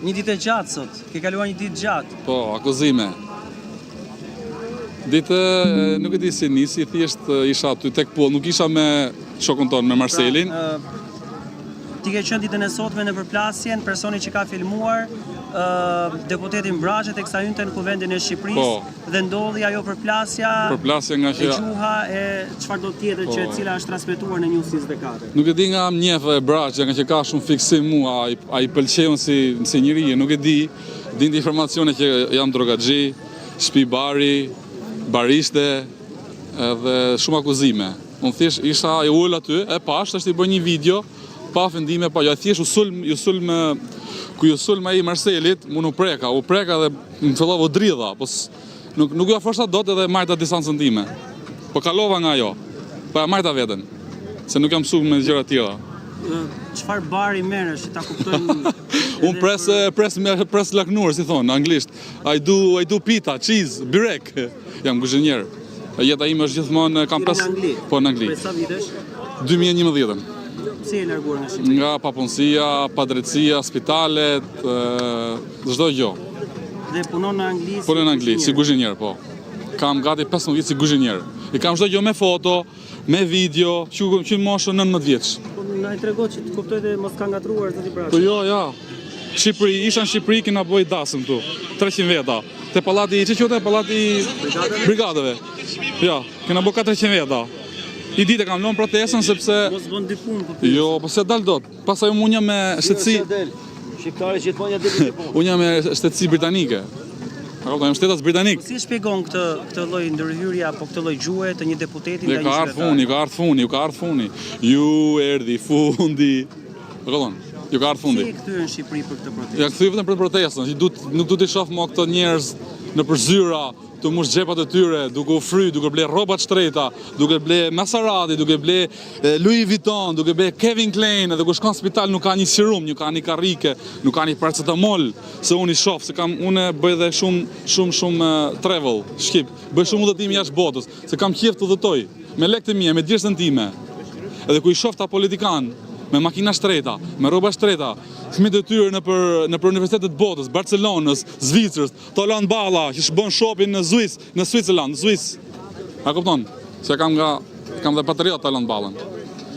Një ditë e gjatë sot, ke kaluar një ditë gjatë. Po, akuzime. Ditë, nuk e di si nisi, thjesht isha aty tek pull, nuk isha me shokun tonë, me Marcelin. Pra, ti ke qenë ditën e sotme në përplasjen, personi që ka filmuar deputetin Braçe teksa hynte në Kuvendin e Shqipërisë po. dhe ndodhi ajo përplasja, përplasja nga që e gjuha e çfarëdo tjetër që e po. cila është transmetuar në News 24. Nuk e di nga më njeh Braçe, nga që ka shumë fiksim mua, a i, a i pëlqej unë si si njeri, nuk e di. Dinte informacione që jam drogaxhi, shtëpi bari, barishte edhe shumë akuzime. Unë thjesht isha i ul aty, e pash, tash i bëj një video, pa ofendime, pa jo, thjesht u sulm, ju sulm, ku ju sulm ai Marcelit, mu nuk preka, u preka dhe më fillova u dridha, po nuk nuk ju afrohesha dot edhe majta distancën time. Po kalova nga ajo. Po ja majta veten. Se nuk jam mësuar me gjëra të tilla. Çfarë bari merresh që ta kuptojmë? Unë pres pres me pres laknur, si thonë në anglisht. I do I do pita, cheese, byrek. Jam kuzhinier. Jeta ime është gjithmonë kam pres. Në Angli. Po në Angli. Prej sa vitesh? 2011-ën. Pse je larguar nga Shqipëria? Nga papunësia, padrejtësia, spitalet, çdo gjë. Dhe punon në Angli si Punon në Angli si kuzhinier, po. Kam gati 15 vjet si kuzhinier. I kam çdo gjë me foto, me video, që që moshën 19 vjeç. Po na i trego që të kuptoj dhe mos ka ngatruar zoti Braçe. Po jo, ja. Shqipëri, isha në Shqipëri, kena boj dasëm këtu. 300 veta. Te pallati, që quhet pallati Brigadave. Ja, kena bo 400 veta. I ditë kam lënë protestën sepse mos bën dy punë po. Jo, po s'e dal dot. Pastaj unë jam me shtetësi. Shqiptari gjithmonë ja del dy punë. Unë jam me shtetësi britanike. A kupton, jam shtetas britanik. Po si e shpjegon këtë këtë lloj ndërhyrje apo këtë lloj gjuhe të një deputeti ndaj një qytetari? Ju ka ardhur fundi, ju ka ardhur fundi, ju ka ardhur fundi. Ju erdhi fundi. A kupton? Ju ka ardhur fundi. Si je kthyer në Shqipëri për këtë protestë? Jam kthyer vetëm për protestën, që du nuk du t'i shoh më këto njerëz nëpër zyra, tu mush xhepat e tyre, duke u fry, duke ble rroba të shtrejta, duke ble Maserati, duke ble Louis Vuitton, duke ble Calvin Klein, edhe kur shkon në spital nuk ka një serum, nuk ka një karrike, nuk ka një paracetamol, se unë i shoh, se kam unë bëj dhe shumë shumë shumë travel, shqip, bëj shumë udhëtime jashtë botës, se kam qejf të udhëtoj. Me lekët e mia, me djersën time. Edhe kur i shoh këta politikanë me makina shtrejta, me rroba shtrejta, fëmijët e tyre nëpër nëpër universitetet e botës, Barcelonës, Zvicrës, Taulant Balla që bën shopping në Swiss, në Switzerland, në Swiss. A kupton? Se kam nga kam dhe patriot Taulant Ballën.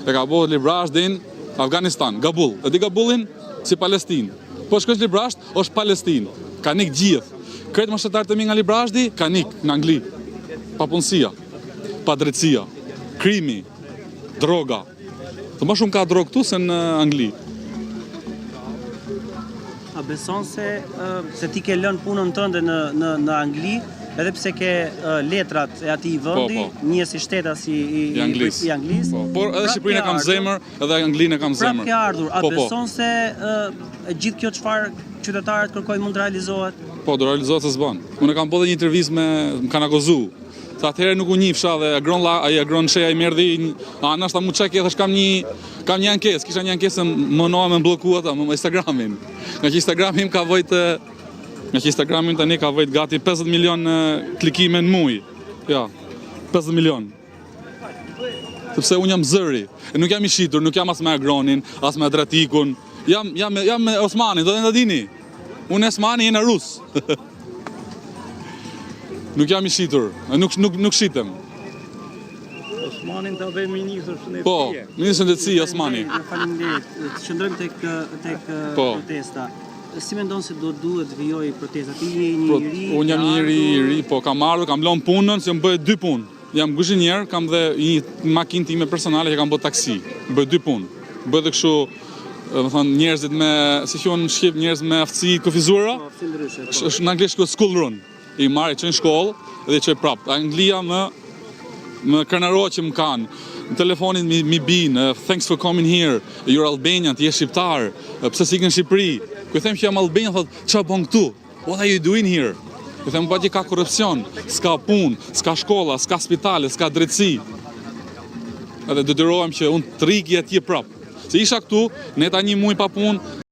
E ka bërë Librazhdin Afganistan, Kabul. E di Kabulin si Palestinë. Po shkosh Librazhd, është Palestinë. Kanë ik gjithë. Krejt moshatarët e mi nga Librazhdi kanë ik në Angli. Papunësia. Padrejtësia, krimi, droga. Të më shumë ka drogë këtu se në Angli. A beson se se ti ke lënë punën tënde në në në Angli, edhe pse ke letrat e atij po, vendi, po, po. një si shtetas i i i Anglisë. I Anglisë. Po, por edhe Shqipërinë e kam zemër, edhe Anglinë e kam zemër. Prapë ke ardhur. A po, po. beson se e gjithë kjo çfarë qytetarët kërkojnë mund të realizohet? Po, do realizohet se s'bën. Unë kam bërë një intervistë me më kanë akuzu. Se atëherë nuk u njifsha dhe Agron La, ai Agron Shehaj më erdhi anash tha mu çka ke thash kam një kam një ankesë, kisha një ankesë më noa me blloku ata më Instagramin. Nga që Instagrami im ka vojt nga që Instagrami im tani ka vojt gati 50 milion klikime në muaj. Ja, 50 milion. Sepse unë jam zëri, e nuk jam i shitur, nuk jam as me Agronin, as me Adriatikun. Jam jam jam me Osmanin, do ta dini. Unë Osmani jena rus. Nuk jam i shitur, nuk nuk nuk shitem. Osmanin ta bëjmë ministër shëndetësie. Po, ministër shëndetësie Osmani. Faleminderit. Të qëndrojmë tek tek po. protesta. Si mendon se do duhet të vijojë protesta? Ti je një i ri. Unë jam një njeri i ri, po kam ardhur, kam lënë punën, se më bëj dy punë. Jam kuzhinier, kam dhe një makinë time personale që kam bërë taksi. Bëj dy punë. Bëj dhe kështu, domethënë njerëzit me, si quhen në shqip, njerëz me aftësi të kufizuara. Po, aftësi ndryshe. Po. Është në anglisht quhet school run. I marr, i çoj në shkollë dhe i çoj prap. Anglia më më krenarohet që më kanë. Në telefonin mi, mi bin, thanks for coming here, you're Albanian, ti je shqiptar, pse s'ik në Shqipëri? Kur i them që jam Albanian, thotë, ça bën këtu? What are you doing here? I them po atje ka korrupsion, s'ka punë, s'ka shkolla, s'ka spitale, s'ka drejtësi. Edhe detyrohem që unë të rriki atje prap. Se isha këtu, neta një muaj pa punë.